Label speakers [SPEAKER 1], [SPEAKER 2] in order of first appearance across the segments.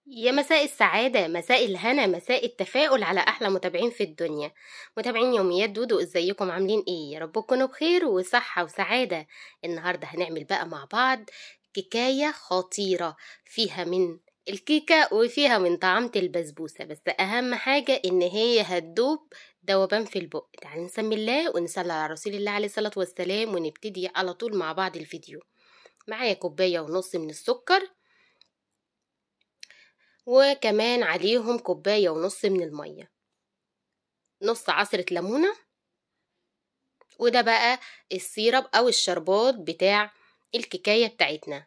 [SPEAKER 1] يا مساء السعادة، مساء الهنا، مساء التفاؤل على أحلى متابعين في الدنيا، متابعين يوميات دودو. ازيكم عاملين ايه؟ يا رب تكونوا بخير وصحة وسعادة. النهاردة هنعمل بقى مع بعض كيكاية خطيرة، فيها من الكيكة وفيها من طعامة البسبوسة، بس أهم حاجة إن هي هتدوب ذوبان في البق. تعالوا نسمي الله ونصلي على رسول الله عليه الصلاة والسلام، ونبتدي على طول مع بعض الفيديو. معايا كوباية ونص من السكر، وكمان عليهم كوباية ونص من المية، نص عصرة ليمونة، وده بقى ال syrup أو الشربات بتاع الكيكاية بتاعتنا.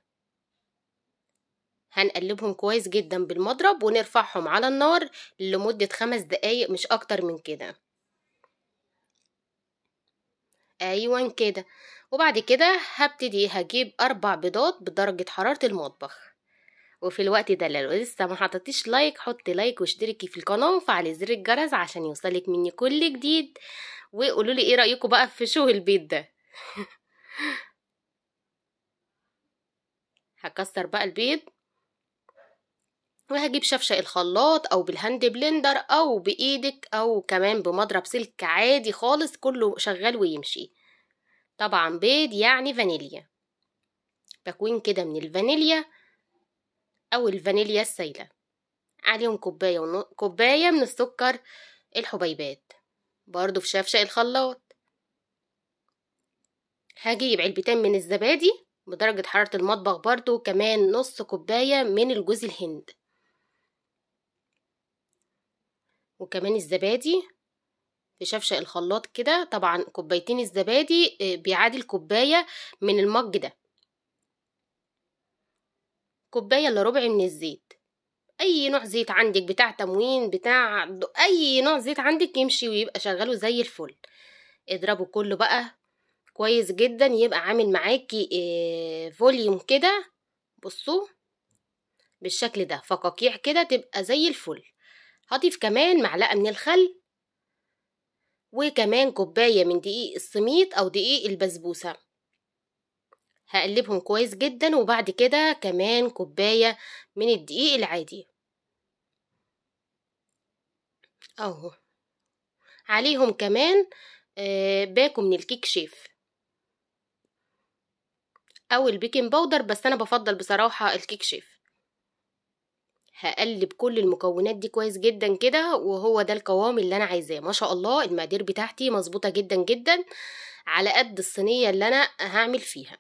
[SPEAKER 1] هنقلبهم كويس جدا بالمضرب ونرفعهم على النار لمدة 5 دقايق، مش أكتر من كده. أيوة كده. وبعد كده هبتدي هجيب 4 بيضات بدرجة حرارة المطبخ. وفي الوقت ده لو لسه ما حطيتيش like، حطي like واشتركي في القناة وفعلي زر الجرس عشان يوصلك مني كل جديد. وقولوا لي ايه رايكم بقى في شو البيض ده. هكسر بقى البيض، وهجيب شفشق الخلاط او بال hand blender او بايدك او كمان بمضرب سلك عادي خالص، كله شغال ويمشي. طبعا بيض يعني فانيليا، باكوين كده من الفانيليا او الفانيليا السايله، عليهم كوباية من السكر الحبيبات، برضو في شفشق الخلاط. هجيب علبتين من الزبادي بدرجة حرارة المطبخ برضو، كمان نص كوباية من الجوز الهند، وكمان الزبادي في شفشق الخلاط كده. طبعا كوبايتين الزبادي بيعادل كوباية من المج ده، كوباية الا ربع من الزيت. اي نوع زيت عندك، بتاع تموين، بتاع اي نوع زيت عندك يمشي ويبقى شغالة زي الفل. اضربه كله بقى كويس جدا، يبقى عامل معاكي volume كده. بصوا بالشكل ده، فقاقيع كده تبقى زي الفل. هضيف كمان معلقه من الخل، وكمان كوباية من دقيق السميط او دقيق البسبوسه. هقلبهم كويس جدا. وبعد كده كمان كوباية من الدقيق العادي اهو، عليهم كمان باكو من الكيك شيف او ال baking powder، بس انا بفضل بصراحة الكيك شيف. هقلب كل المكونات دي كويس جدا كده، وهو ده القوام اللي انا عايزاه. ما شاء الله المقادير بتاعتي مظبوطة جدا جدا على قد الصينية اللي انا هعمل فيها.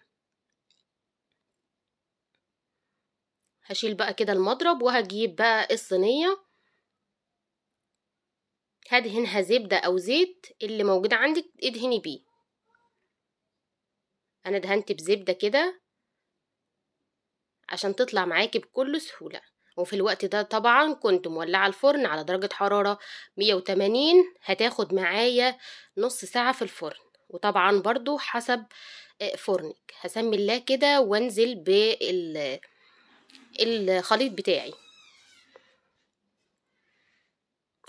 [SPEAKER 1] هشيل بقى كده المضرب، وهجيب بقى الصينية، هدهنها زبدة او زيت اللي موجود عندك ادهني بيه. انا دهنت بزبدة كده عشان تطلع معاكي بكل سهولة. وفي الوقت ده طبعا كنت مولعة الفرن على درجة حرارة 180، هتاخد معايا نص ساعة في الفرن، وطبعا برضو حسب فرنك. هسمي الله كده وانزل بالخليط بتاعي.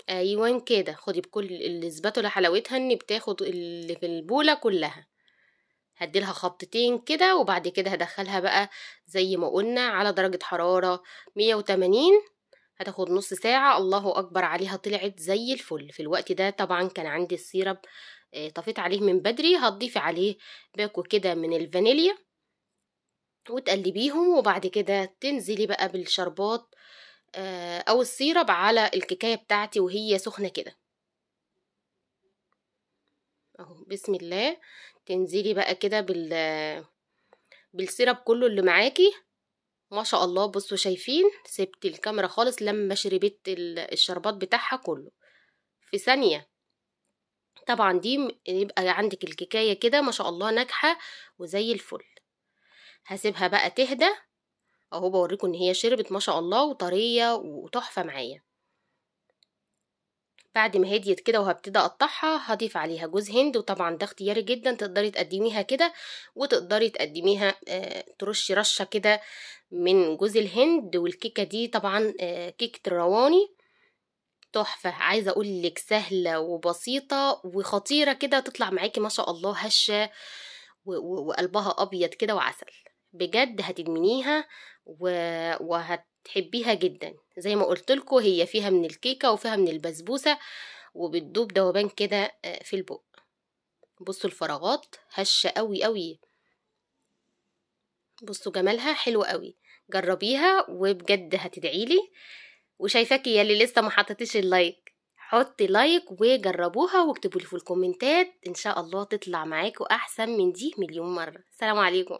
[SPEAKER 1] ايوه كده، خدي بكل الاسباتولا حلاوتها ان بتاخد اللي في البوله كلها. هديلها خبطتين كده، وبعد كده هدخلها بقى زي ما قلنا على درجة حرارة 180، هتاخد نص ساعة. الله اكبر عليها، طلعت زي الفل. في الوقت ده طبعا كان عندي ال syrup طفيت عليه من بدري. هتضيفي عليه باكو كده من الفانيليا وتقلبيهم، وبعد كده تنزلي بقى بالشربات او ال syrup على الكيكايه بتاعتي وهي سخنة كده اهو. بسم الله. تنزلي بقى كده بال syrup كله اللي معاكي. ما شاء الله بصوا شايفين، سبت الكاميرا خالص لما شربت الشربات بتاعها كله في ثانية. طبعا دي يبقى عندك الكيكايه كده ما شاء الله ناجحة وزي الفل. هسيبها بقى تهدى اهو، بوريكم ان هي شربت ما شاء الله وطريه وتحفه معايا. بعد ما هديت كده وهبتدي اقطعها، هضيف عليها جوز هند، وطبعا ده اختياري جدا، تقدري تقدميها كده وتقدري تقدميها ترشي رشه كده من جوز الهند. والكيكه دي طبعا كيكة الرواني تحفة، عايزه اقول لك سهلة وبسيطة وخطيرة كده، تطلع معاكي ما شاء الله هشه وقلبها ابيض كده وعسل. بجد هتدمنيها تحبيها جدا. زي ما قلت لكم هي فيها من الكيكه وفيها من البسبوسه، وبتدوب دوبان كده في البق. بصوا الفراغات هشه قوي قوي، بصوا جمالها حلو قوي. جربيها وبجد هتدعيلي. وشايفاكي يا اللي لسه ما حطيتيش ال like، حطي like وجربوها واكتبوا لي في الكومنتات، ان شاء الله تطلع معاكم احسن من دي مليون مرة. سلام عليكم.